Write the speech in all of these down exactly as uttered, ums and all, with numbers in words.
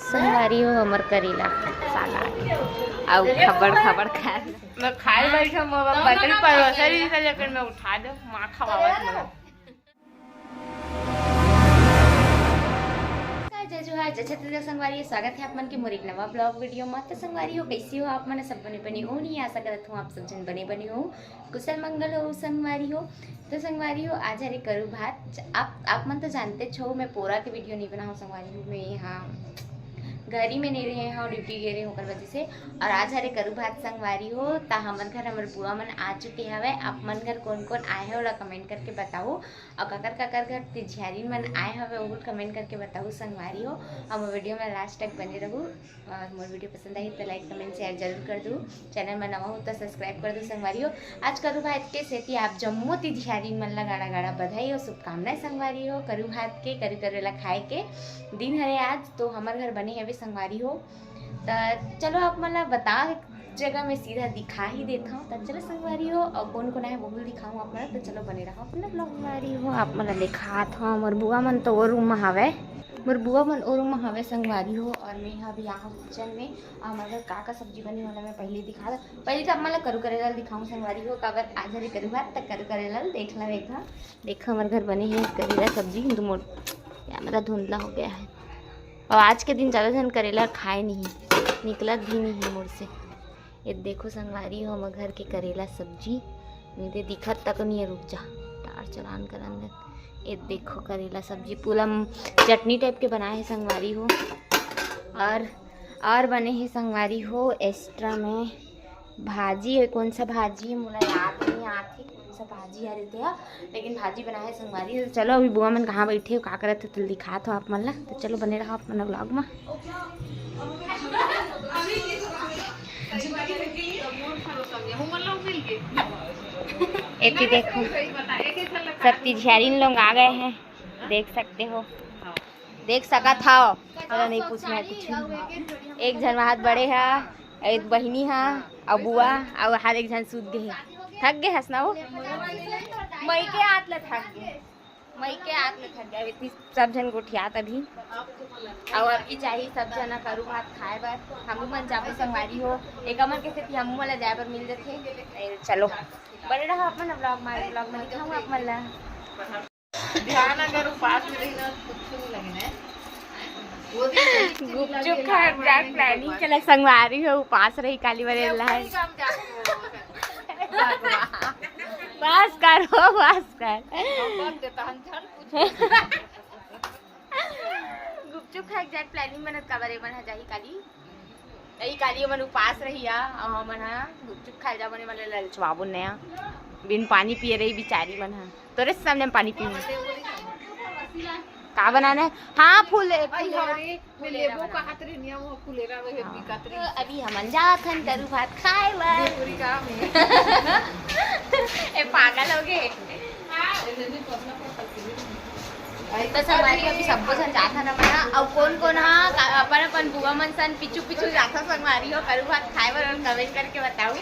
संगवारी हो, हमर करेला साग आगे। अउ खबड़ खबड़ खाए। मैं खाए बैठे, मोर बकरी परोसा रही था, लेकिन मैं उठा दे, माँ खवावत मोला। जय जोहार, जय छत्तीसगढ़ संगवारी हो, स्वागत है आप मन के मोर एक नवा vlog video में। तो संगवारी हो, कैसी हो आप मन? सब बने बने हो नहीं? आशा करत हूँ आप सब जन बने बने हो, कुशल मंगल हो संगवारी हो। तो संगवारी हो, आज हरे करू भात। आप आप मन तो जानते छो, मैं पोरा के video नहीं बनाऊँ संगवारी हो। मैं यहाँ घर ही में नहीं रहे हैं और ड्यूटी गए रहे होकर वजह से। और आज हरे करू भात संगवारी हो, ता हमर घर हमर बुआ मन आ चुके हवे। आप मन घर कौन कौन आए हैं, ओला कमेंट करके बताओ। और काकर काकर घर तिझियारिन मन आए हवे, ओहू कमेंट करके बताओ संगवारी हो। और मोर वीडियो में लास्ट तक बने रहू। और मोर वीडियो पसंद आई तो लाइक, कमेंट, शेयर जरूर कर दू। चैनल में नवा हो तो सब्सक्राइब कर दू संगवारी हो। आज करू भात के सेती आप जम्मो तिझियारिन मन ला गाड़ा गाड़ा बधाई और शुभकामनाएं संगवारी हो। करू भात के, करू करेला खाए के दिन हरे आज, तो हमर घर बने हवे संगवारी हो। त चलो आप मन ला बता जगह में सीधा दिखा ही देत हूँ। त चलो संगवारी हो, और कौन कौन आए वो भी दिखाऊँ आप मन ला। तो चलो बने रहो अपना vlog। संगवारी हो, आप मन ला दिखात हूँ। मोर बुआ मन तो वो रूम में हवे, मोर बुआ मन वो रूम में हवे संगवारी हो, और मैं यहाँ अभी यहाँ किचन में। और हमर घर का का सब्जी बनी वाला मैं पहले दिखा द-, पहले तो आप मन ला करू करेला दिखाऊँ संगवारी हो, काबर आज हरे करू भात, त करू करेला देख लो एक बार। देखो हमर घर बने है करेला सब्जी, किंतु मोर कैमरा धुंधला हो गया है। और आज के दिन ज़्यादा झन करेला खाए नहीं, निकलत भी नहीं है मोर से। ये देखो संगवारी हो, हमर घर के करेला सब्जी, नहीं दे दिखत तक नहीं है। रुक जा, टार चलान करन दे। ये देखो करेला सब्जी पूरा म-, चटनी टाइप के बनाए है संगवारी हो। और और बने है संगवारी हो एक्स्ट्रा में भाजी है। कौन सा भाजी है मोला याद नहीं आती, कौन सा भाजी आ रही थी, लेकिन भाजी बनाए है संगवारी हो। चलो अभी बुआ मन कहाँ बैठे हो, का करत हो, तो दिखात हो आप मन ला। तो चलो बने रहो आप मन vlog में। एती देखो सब तिझियारिन लोग आ गए हैं, देख सकते हो, देख सकत हव। चलो नहीं पूछना है कुछ। एक झन वहाँ बड़े हा, एक बहिनी हा, अउ बुआ, अउ हर एक झन सूत गए हे। थक गए हस ना वो? मई के आत ले थक गए, मई के आत ले थक गए। अभी सब झन गोठियात अभी, अउ अभी चाही सब झन करू भात खाए बर। हमू मन जाबो संगवारी हो, एक मन के सेती हमू मन ला जाए बर मिल जथे। ए, चलो बने रहो अपन vlog में, vlog में दिखाऊँ आप मन ला। ध्यान अगर उपास में रही ना, कुछ नहीं लगे ना। वो दिन गुपचुप खाए जाए planning चला संगवारी हो, उपास रही काली वाले अल्लाह। बस करो, बस कर। गुपचुप खाए जाए planning बनत काबर ए मन ह जाही काली। नहीं, काली मन उपास रही आ, अउ हमन हा गुपचुप खाए जा बने वाले ललचवाबो नया। बिन पानी पिए रही बिचारी मन हा। तोरे सामने में पानी पीऊँ। का बनाना है? हाँ, फूल, फूल लेबो का हाथ रे निया, वो फुलेरा रहे, हाँ। बिकात रहे। तो अभी हमन जात हन करू भात खाए बर। ए, पागल हो गए। तो संगवारी अभी सब्बो झन जात हन अपन हा, अउ कौन कौन हा का-, अपन अपन बुआ मन सन पीछू पीछू जात हन संगवारी हो करू भात खाए बर, और कमेंट करके बताओ।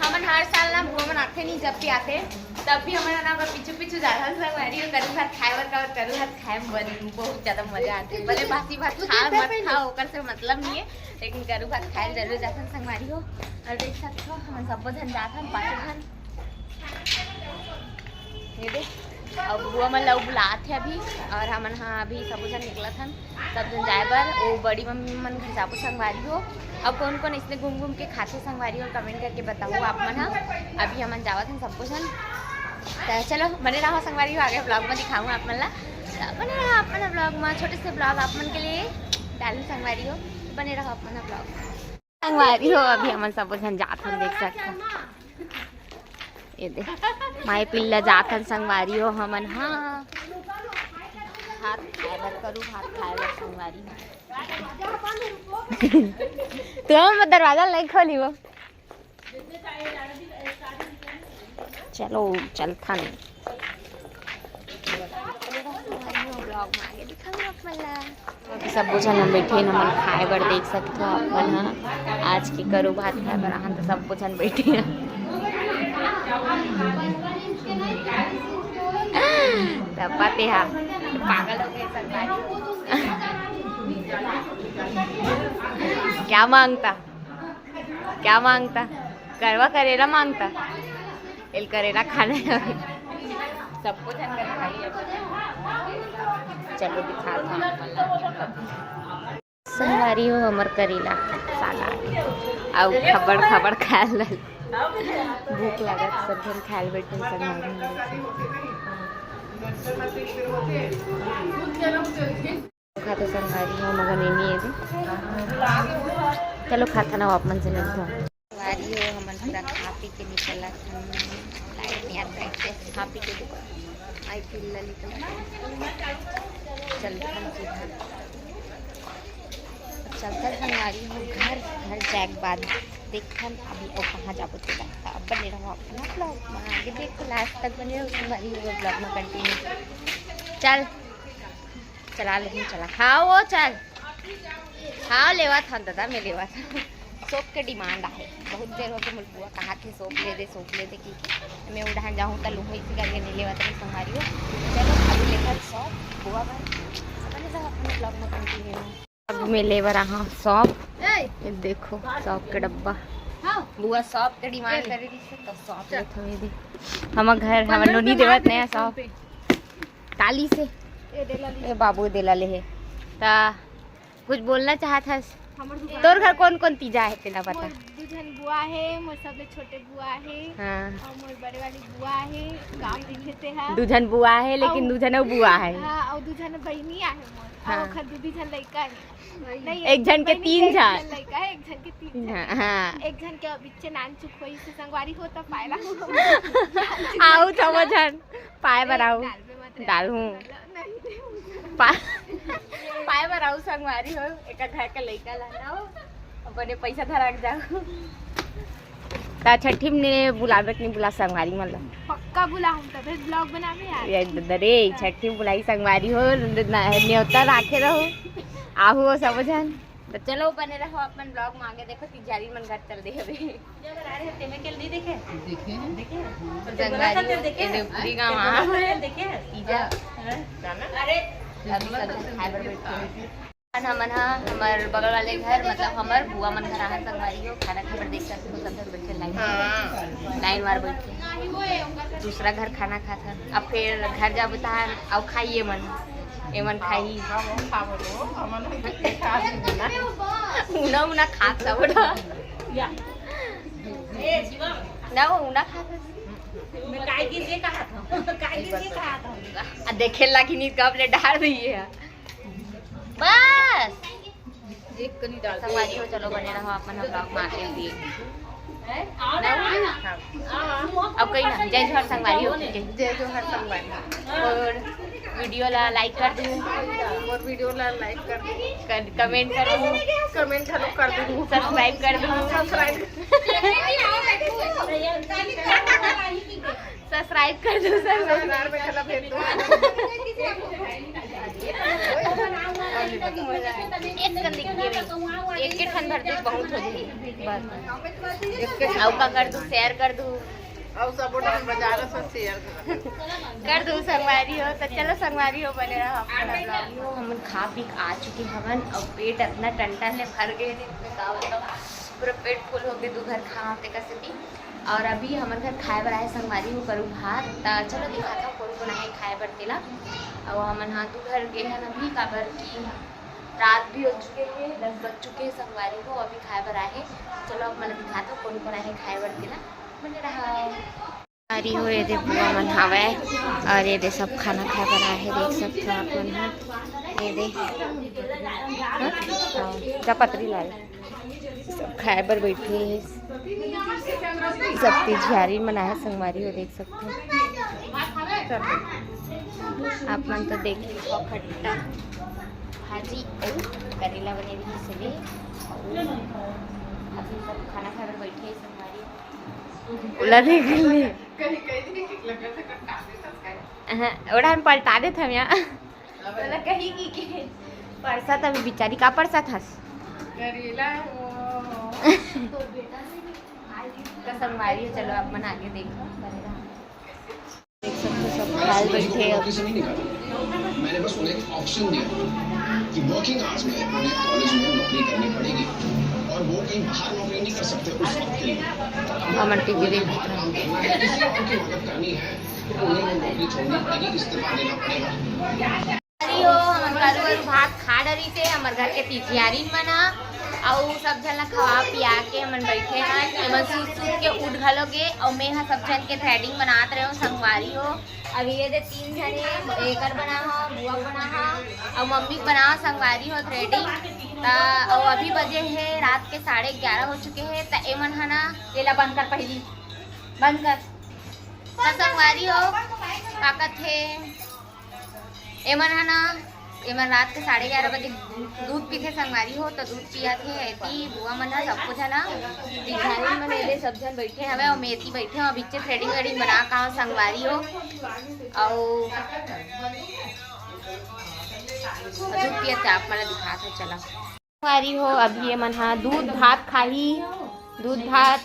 हमन हर साल ना बुआ मन आथे नहीं, जब भी आथे तब भी हमन ना ओकर पीछू पीछू जात हन संगवारी हो करू भात खाए बर, काबर करू भात खाए में बड़ी बहुत ज्यादा मजा आथे। भले बासी भात खा मत खा, ओकर से मतलब नहीं है, लेकिन करू भात खाए जरूर जात हन संगवारी हो। और देख सकते हो हमन सब्बो झन जात हन, पाँचों झन। ये दे, अब बुआ मन ला बुलात हे अभी, और हमन हा अभी सबो झन निकलत हन, सब झन जाए बर। वो बड़ी मम्मी मन घर जाबो संगवारी हो। अब कौन कौन इसने घूम घूम के खाथे संगवारी हो, कमेंट करके बताओ आप मन हा। अभी हमन जावत हन सबो झन, तो चलो बने रहो संगवारी हो, आगे vlog में दिखाऊँ आप मन ला। तो बने रहो अपन vlog में, छोटे से vlog आप मन के लिए डालूँ संगवारी हो, बने रहो अपन vlog। संगवारी हो, अभी हमन सबो झन जात हन, देख सकत हो। ये दे, माई पिल्ला जात हन संगवारी हो, हमन हा भात खाए बर करू, भात खाए बर संगवारी हो। तू हम दरवाजा नहीं खोली वो। चलो, चलथन। अभी सब्बो झन हम बैठे हन, हमन खाए बर देख सकत हो आप मन ह। आज के करू भात खाए बर आहन त सब्बो झन बैठे हन। त पते हा पागल हो गए सब भाई। क्या मांगता? क्या मांगता? करवा करेला मांगता। एला करेला खाना हे। सबको झन कर खाई। चलो दिखात हँव आप मन ला। संगवारी हो, हमर करेला साग आगे। अउ खबड़ खबड़ खाए ल भूख लागत, सब झन खाए ल बैठे संगवारी हो। खाथे संगवारी हो, मगर एनी एदे। चलो खाथन, आप मन से मिलथन। संगवारी हो, हमन पूरा खा पी के निकलत हन। लाइट नहीं आता है, खा पी के दुकान आई फिर ललित। चलथन सीधा। चलथन संगवारी हो घर, घर जाए के बाद देखथन अभी अउ कहाँ जाबो तेला। त अब बने रहो अपन vlog में, आगे देखो last तक बने रहो संगवारी हो vlog में continue। चल, चला लेकिन चला, हाँ वो चल, हाँ लेवा था दादा, मैं लेवा था। सोप के demand आहे, बहुत देर हो गए मोर बुआ कहा थे सोप ले दे, सोप ले दे की। मैं उड़ान जाऊँ त लूँ, इसी करके नहीं लेवा था संगवारी हो। चलो अभी लेकर सोप बुआ बर, बने रहो अपने vlog में continue। अब मैं ले बर आहा सौंफ। ये देखो सौंफ के डब्बा। बुआ सौंफ के demand करे रहिस हे, त सौंफ लेत हवे दे। हमर घर, हमर नोनी देवत नया सौंफ। काली से। ए बाबू देला ले हे। त कुछ बोलना चाहत हस? तोर घर कौन कौन तीजा हे तेला बता। दू झन बुआ हे, मोर सबले छोटे बुआ हे। हाँ। अउ मोर बड़े वाली बुआ हे, गाँव दिखे ते हा। दू झन बुआ हे, लेकिन अउ दू झन अउ बुआ हे। हाँ, अउ दू झन बहिनी आहे मोर। हाँ। अउ ओखर दू, दू झन लइका हे। नहीं, एक झन के बहिनी तीन के एक झन। झन लइका हे, एक झन के तीन झन। हाँ, हाँ। एक झन के अबिच्चे नान चुक होइस हे संगवारी हो, त पाए ला। आऊ थव झन पाए बर आऊ। डाल में मत रह। डाल हूँ। नहीं, नहीं। पा-, पाए बर आऊ संगवारी हो, एक घर के लइका ला ना हो, अपने पैसा धरा के जाऊ। त छठी में ने बुलावे के नहीं बुला संगवारी मन ला। पक्का बुला हम तबे vlog बनावे यार। ये ददा रे, छठी में बुलाई संगवारी हो, न-, न-, नेवता राखे रहो, आहू हो सब झन। त चलो बने रहो अपन vlog में, आगे देखो तिजारी मन घर चल दे हवे। तेमे के नहीं देखे? देखे हैं। देखे हैं। जंगारी, देखे हैं। ये देवपुरी गाँव, हाँ। देखे हैं। तीजा। हाँ। अरे, अभी सब खाए बर बैठे हैं। हमन हा हमर बगल वाले घर, मतलब हमर बुआ मन घर आहन संगवारी हो, खाना खाए बर देख सकते हो, सब झन बैठे लाइन, हाँ। लाइन मार बैठे। दूसरा घर खाना खात हन, अब फिर घर जाबो तहान अउ खाइए मन, एमन खाई। उना उना खात सब उना। ना वो उना खात। मैं काय की ये कहा था, काय की ये कहा था। आ देखे लागी नहीं, कब ले डाल रही है। बस। एक कनी डाल दे। संगवारी हो, चलो बने रहो, अपन हम vlog में आगे भी। अब कहीं ना, जय जोहार संगवारी हो, ठीक है? जय जोहार संगवारी। और video ला like कर दो। और video ला like कर दो। कर, comment कर दो। Comment हेलो कर दो। Subscribe कर दो। Subscribe। Subscribe कर दो, subscribe। एक कन दिख गई, एक के ठन भर दे, बहुत हो गई। बस। अउ का कर दो, share कर दो। अउ सब ओटा बजा रहा, सब share कर दो। कर दो संगवारी हो, तो चलो संगवारी हो, बने रहो अपना vlog। हमन खा पी के आ चुके हवन, अउ पेट इतना टन टन ले भर गए हे, मैं का बताऊँ, पूरा पेट full हो गए, दू घर खा तेकर सेती। और अभी हमर घर खाए बर आए संगवारी हो करू भात, त चलो दिखात हव कोन कोन आहे खाए बर तेला। अउ हमन हा दू घर गे हन अभी, काबर कि रात भी हो चुके हे, दस बज चुके हे संगवारी हो, अभी खाए बर आए हे। चलो आप मन दिखात हव कोन कोन आहे खाए बर तेला, बने रहा। संगवारी हो, ये दे बुआ मन हावय और ये दे सब खाना खाए बर आए हे, देख सकते हो आप मन हा। ये दे, हाँ? हाँ, जा पतरी ला ले। सब खाए बर बैठे हे, सब तिजियारी मनाए संगवारी हो, देख सकते हो। आप मन तो देख लो, खट्टा भाजी अउ करेला बने रही सभी। अभी सब खाना खाए बर बैठे हे संगवारी। ओला देख ले। हाँ, ओढ़ा हम पलटा देत हन यहाँ। बोला कहीं की के परसा तभी बिचारी का परसा था। करेला वो। तो संगवारी हो, चलो आप मन आगे देखो। देख सकते हो सब खाए बैठे अब। मैंने बस उन्हें एक option दिया कि working hours में उन्हें college में नौकरी करनी पड़ेगी। कहीं बाहर नौकरी नहीं कर सकते उस वक्त के लिए। हमन टीवी देखत हन। किसी और की मदद करनी है तो उन्हें वो नौकरी छोड़नी पड़ेगी, इस्तीफा देना पड़ेगा। अरे हो, हमर करू अरू भात खा डरी से, हमर घर के तिथियारिन मन ह, अउ सब झन ला खवा पिया के हमन बैठे हन। एमन सूत सूत के उठ घलो गे, अउ मैं ह सब झन के threading बनात रहे हूँ संगवारी हो। अभी ये दे तीन झन हे, एकर बना हो, बुआ बना हो, अउ मम्मी बना हो संगवारी हो threading। त अउ अभी बजे हे रात के साढ़े ग्यारह हो चुके हे। त एमन ह ना, एला बंद कर पहिली, बंद कर। त संगवारी हो, का कथे, एमन ह ना, एमन रात के साढ़े ग्यारह बजे दूध पीथे संगवारी हो, त दूध पियत हे। एती बुआ मन ह, सबको झन ह, तिथियारिन मन एदे सब झन बैठे हवे, अउ मैं एती बैठे हूँ। अभी चे threading वेडिंग बना का संगवारी हो, अउ दूध पियत हे, आप मन ला दिखात हे, चला। संगवारी हो, अभी ये मन ह दूध भात खाही, दूध भात।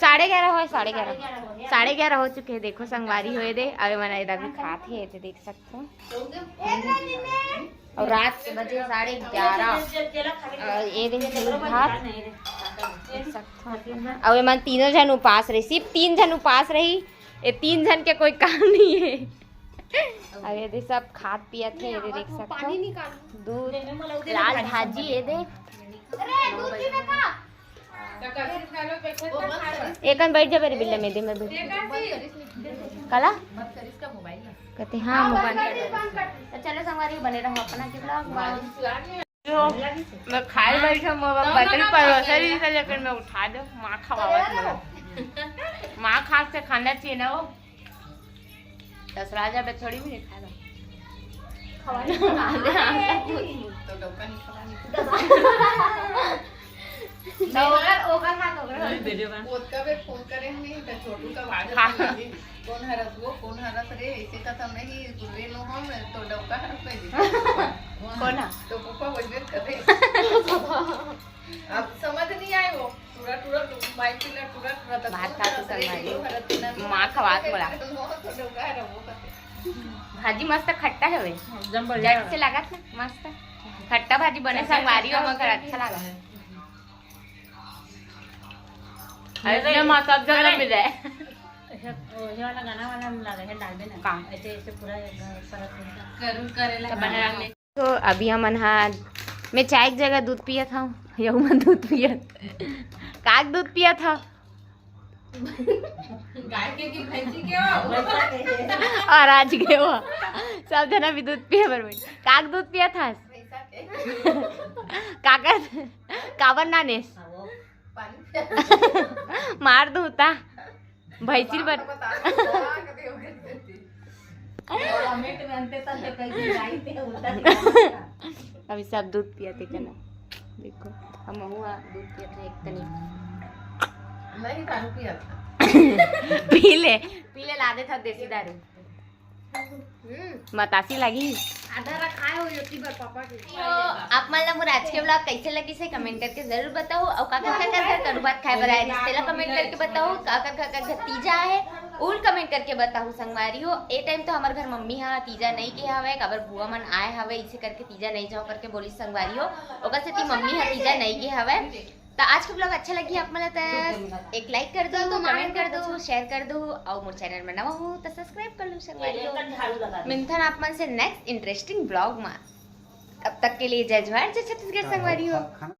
साढ़े ग्यारह होय, साढ़े ग्यारह, साढ़े ग्यारह हो चुके हे। देखो संगवारी हो, ये दे, अभी मन एदा भी खात हे, ये दे देख सकथो। अउ रात के बजे साढ़े ग्यारह, अउ ये दे दूध भात देख सकथो। अउ ये मन तीनों झन उपास रही, सिर्फ तीन झन उपास रही। ये तीन झन के कोई काम नहीं है। अउ ये दे सब खात पियत हे, ये दे देख सकथो। दूध, लाल भाजी, ये दे। एकन बैठ जा मेरे बिल्ले में, दे मैं बैठ। काला? कहते हाँ, मोबाइल। त चलो संगवारी, बने रहो अपना के vlog में। जो मैं खाए बैठा, मोर बर्तन परोसा रही था, लेकिन मैं उठा दो, माँ खवावत मोला। माँ खास से खाना चाहिए ना वो। दस राजा बे थोड़ी भी नहीं खाएगा। तो डौका नहीं खवानी। तो ओकर, ओकर हाथ ओकर हाथ। ओतका बेर फोन करे हम नहीं, तो छोटू का आवाज हाँ। सुन ली। कौन हरस वो, कौन हरस रे, ऐसे का तो नहीं, गुरुए लो हम, तो डौका हरस पे जी। कौन है? तो पापा वही बेर करे। अब समझ नहीं आए वो, टूरा, टूरा, माई पीला, टूरा, टूरा, तब भात कौन खा के हरस रे, संगवारी। कौन हरस ना, माँ खवात बोला। तो डौका हरस वो करते। भाजी मस्त खट्टा हवे, एकदम बढ़िया जट से लागत ना, मस्त खट्टा भाजी बने, संगवारी हो, मगर अच्छा लगा। अरे, अरे, माँ सब जगह अरे। मिले। ये, ये वाला गाना वाला में लगा है, डाल देना। का? ऐसे, ऐसे पूरा एक घर परत होता। करू करेला तो बने गाना। रहने। तो अभी हमन हा, मैं चाय के जगह दूध पियत हूँ, यहू मन दूध पियत। काक दूध पियत हव? गाय के कि भैंसी के हो? और आज के हो, सब जना भी दूध पिए बर बैठ। काक दूध पियत हस? भैंसा के। काकर, काबर ना नेस? हाँ, वो पानी। मार दूँ ता। भैंसी बर। बाप का बता दो, बता के दे, वो कर देती। कमेंट में अंते तंते कह दी, गाई ते होता है। अभी सब दूध पिया थे कना। देखो, हम हुआ दूध पिया था एक तनी। नहीं, दारू पिया था। पी ले, पी ले, ला दे था देसी दारू। हम्म। मतासी लगी। आधा रखाए हो ज्योति बर पापा के। तो आप मन ला मोर आज के vlog कैसे लगिस हे comment करके जरूर बताओ, अउ काकर काकर घर करू भात खाए बर आए रिहिस तेला comment करके बताओ, काकर काकर घर तीजा हे उल comment करके बताओ संगवारी हो। ए time तो हमर घर मम्मी हा तीजा नहीं गे हवय, काबर बुआ मन आए हवय, इसे करके तीजा नहीं जाओ करके बोलिस संगवारी हो, ओकर सेती मम्मी हा तीजा नहीं गे हवय। त आज के vlog अच्छा लगी आप मन ला त एक like कर दो, comment कर दो, share कर दो, अउ मोर channel में नवा हो त subscribe कर लो संगवारी हो। मिलथन आप मन से next interesting vlog में, तब तक के लिए जय जोहार, जय छत्तीसगढ़ संगवारी हो।